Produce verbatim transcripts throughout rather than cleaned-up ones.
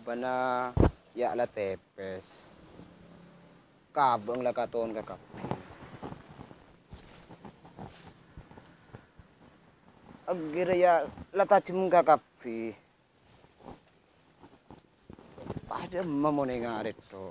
Bâna ya' la tèpès. Kabâng la katon ka kabbhi. Ègghirâ ya' la tajhem ka kabbhi. Padâ emma mon enga' rèdhâ.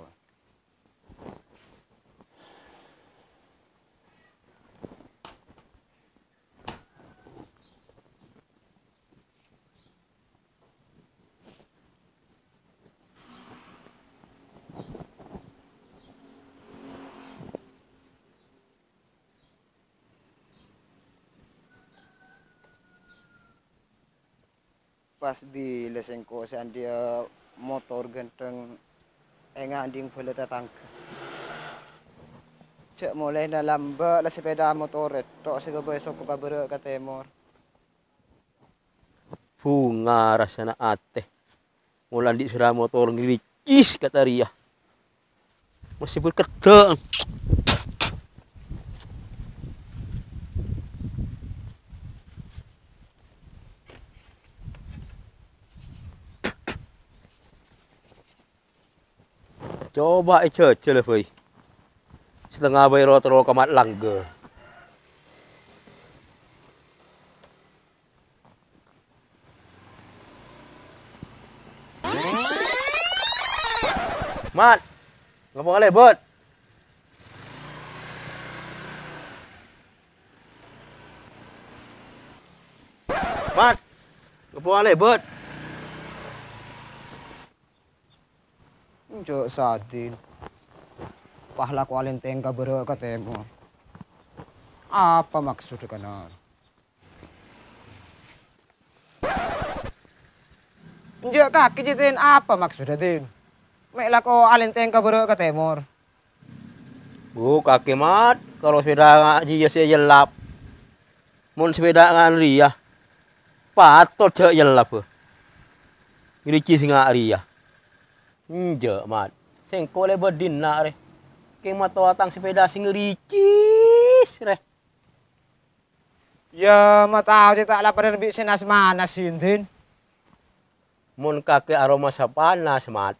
Pas bilâ sèngko' sè andi'â motor ghântheng enga' andi'na bhâlâ tatangghâ. Jhâ' molaèna lambâ' la sepèda motor rèdhâ sè ghâbây soko ka bârâ' ka tèmor. Bhunga rassana atè. Mola andi' sèra motor ngricis ka tarèya. Masih berkedok. Coba èjhâjhâl, bhâi. Satengnga bhâi ro-terro ka Mat Langgha. Mat, ngapo alèbât? Mat, ngapo alèbât? Enjâ' Sadin. Pas lako alèntèng ka bârâ' ka tèmor. Apa maksoddhâ, Kanar? Enjâ' kakè, Jâ, Din. Apa maksoddhâ, Din? Mè' lako alèntèng ka bârâ' ka tèmor. Bu, kakè, Mat, karo sepèda nga' jiyâ sè èyellap. Mon sepèda nga' rèya, patot jhâ' èyellap, bâ. Ngricis nga' rèya. Enjâ', Mat. Sèngko' lè bâdinna, rè. Kèng matowa tang sepèda sè ngricis, rè. Ya, mataowa ta' la padâ bi' sè nas-manas, Din. Mon kakè aromasa panas, Mat,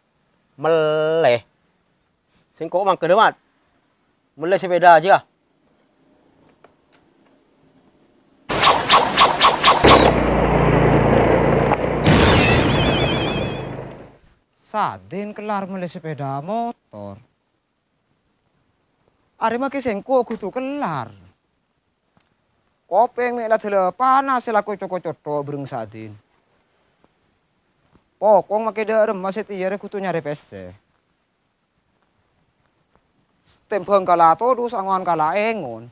mellè. Sèngko' mangkana, Mat. Mellè sepèda jiyâ. Sadin kellar mellè sepèda motor. Arè makè sèngko' kodhu kellar. Kopèng mè' la dâlâ panas sè lako co-kocotho' bhâreng Sadin. Pokong makè dâ' remma sè tèyarè kodhu nyarè pèssè. Tèmbhâng kala todus, angowan kala engon.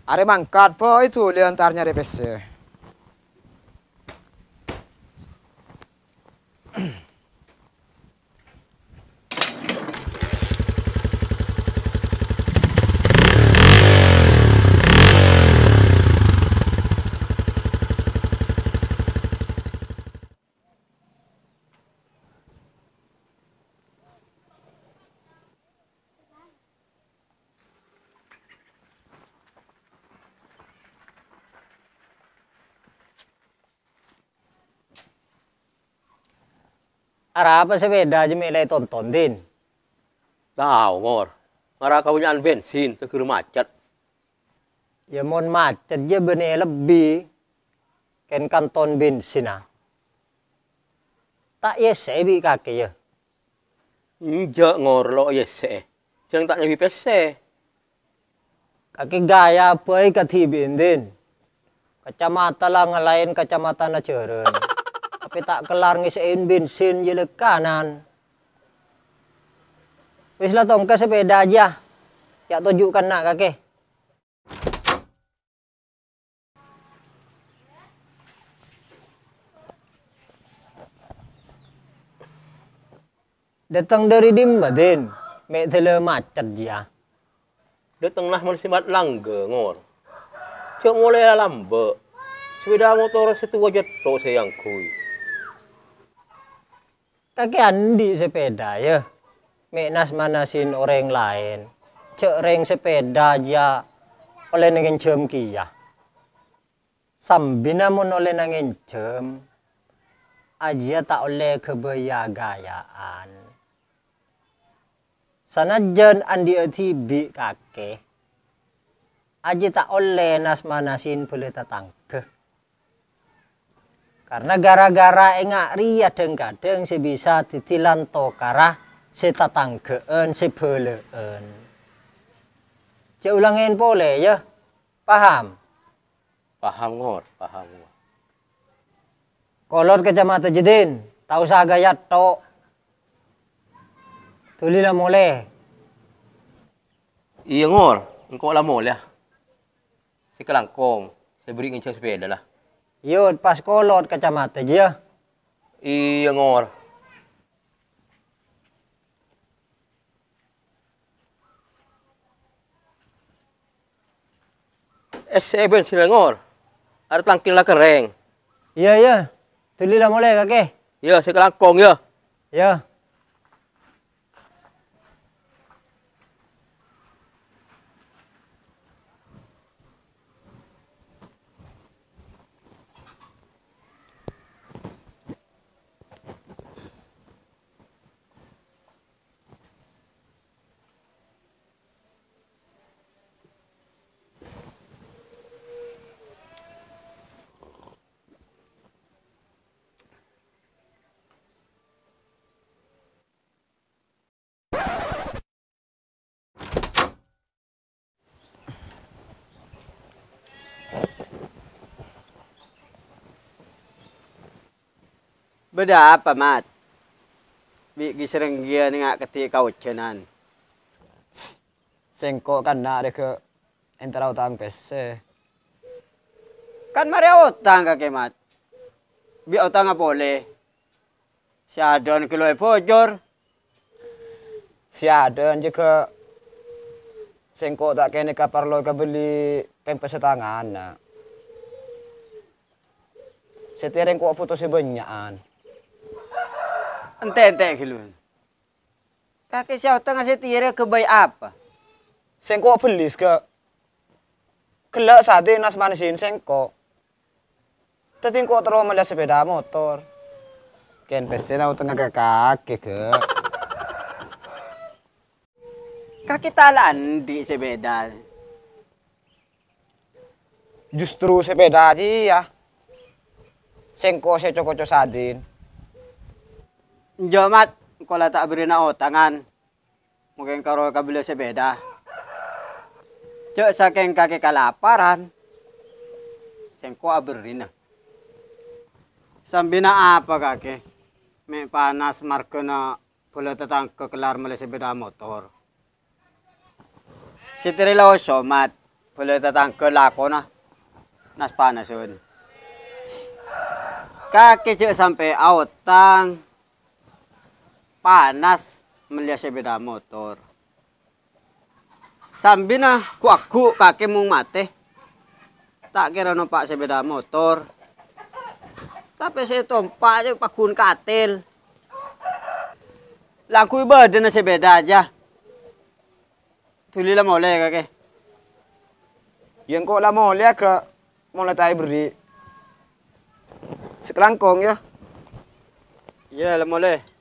Arè mangkat, bhâi dhuli entar nyarè pèssè. Arapa sepèda jiyâ mè' la ètonton, Din? Tao, Ngor. Mara kabânnya'an bensin, tèghâr macet. Ya, mon macet jiyâ bânnè lebbi kèng kanton bensinna. Ta' èyèssè'è bi' kakè, yâ? Enjâ', Ngor, lo' èyèssè'è. Jhâng ta' nyabâ pèssè. Kakè ghâjâ bhâi kadhibi'ân, Din. Kacamata la ngalaèn kacamatana jhârân. Tapè ta' kellar ngèssè'è bensin jiyâ lèkkanan. Wis la tongka sepèda jiyâ. Ya' toju' kanna' kakè. Dâteng dâri dimma, Din? Mè' dâlâ macet jiyâ. Dâteng la mon sè Mat Langgha, Ngor. Jhâ' molaè alambâ'. Sepèda motor sè towa jâ' tho' sè èangghuy. Kakè andi' sepèda, yâ? Mè' nas-manasin orèng laèn. Jhâ' rèng sepèda jiyâ Ollè ngènjhâm kèya. Sambina mon ollè ngènjhâm, ajiyâ ta' ollè ghâbâyâ ghâ-ghâyâ'ân. Sanajjân andi'â dhibi' kakè, ajiyâ ta' ollè nas-manasin bhâlâ tatangghâ. Karna ghârâ-ghârâ ènga' rèya dhâng-kadhâng sè bisa dhâddhi lan-tokara sè tatangghâ'ân, sè bhâlâ'ân. Jhâ' ulangèn polè, yâ. Paham? Paham, Ngor. Paham, Ngor. Kolot ka Camat Tajuddin, ta' osa ghâyâ tho'. Dhuli la molè. Iyâ, Ngor. Engko' la molè. Sè kalangkong, sè bherri' ngènjhâm sapèda la. Yod, pas kolot ka Camat Tajuddin, yâ. Iyâ, Ngor. Essè'è bhânsina, Ngor. Arè tangkil la kerrèng. Iyâ, iyâ. Dhuli la molè, kakè. Iyâ, sè kalangkong, yâ. Iyâ. Bâdâ apa, Mat? Bi' ghi' sareng ghiyâ nènga' kadhi kaojhânan. Sèngko' kanna' rèya ghâ' entara otang pèssè. Kan marè otang ka Kemat. Bi' otangnga polè. Sè adâ'ân ghâllu èbhujur. Sè adâ'ân jâgâ sèngko' ta' kènè' kaparlo èkabelli pèmpès sè tangana. Sè tèrèng ko' bhuto sè bânnya'an. Ente'-ente' ghâllu. Kakè sè otangnga sè tèrèng ghâbây apa? Sèngko' bellis, Kak. Ghellâ' sadina sè manesin sèngko'. Dhâddhi engko' terro mellè sepeda motor. Kèng pèssèna otangnga ka kakè, Kak. Kakè ta' la andi' sepeda. Justru sepeda jiyâ. Sèngko' sè co-koco sadin. Enjâ', Mat, engko' la ta' aberri'na otangan. Mungkin karo kabellâ sepeda. Jâ' sakèng kakè kalaparan. Sèngko' aberri'na. Sambina apa kakè? Mè' panas marghâna bhâlâ tatangghâ kellar mellè sepeda motor. Sè tèrèng la osomat, bhâlâ tatangghâ lakona nas-panasan. Kakè jâ' sampè' aotang panas mellèya sepeda motor. Sambina ghu'-agghu' kakè mon matè. Ta' kèra nompa' sepeda motor. Tapè sè ètompa' jâ' pagghun katil. Langghu' bâdâna sepeda jâ. Dhuli la molè, kakè. Yâ, engko' la molè, Aga. Mon la ta' èberri'. Sakalangkong, yâ. Iyâ, la molè.